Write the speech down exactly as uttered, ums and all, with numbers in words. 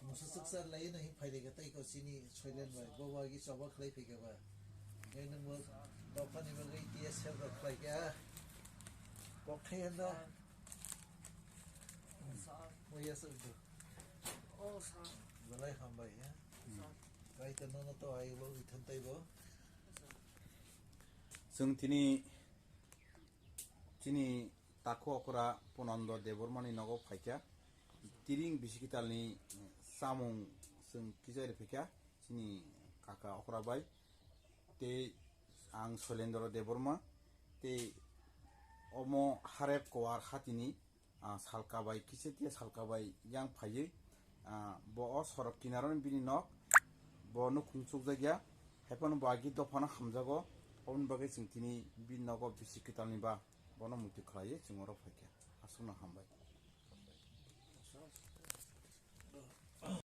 Musa suksa lai no hin phai rega tai ko chini Soilen bai. Bo ba gi choba khlai phai ka ba. Ngai nang bo dophani bagwi T S F rok khlai ka. Kok khai anda. Mo ya sir do. Oh, sir. Belai hambai ya. Kai ta no no to ai lo i than tai bo. Chwng tini chini takhu okra Punando Debbarmani nogo phaikha. Tiring bisi kitalni samung chwng kichari phaikha chini kaka okra bai. Tei ang Soilendra Debbarma. Tei omo Harep Kowar hatini ah, salka bai kisa tia salka bai yang phaiwi, ah, bo o sorok kinaro ni bini nok, bo nukhung chukjakya, haiphano bo agi dophano hamjago, oboni bagwi chwng tini bini nogo bisi kwtalni ba bono muitu khlaiwi chwng oro phaikha. Aswkno hambai.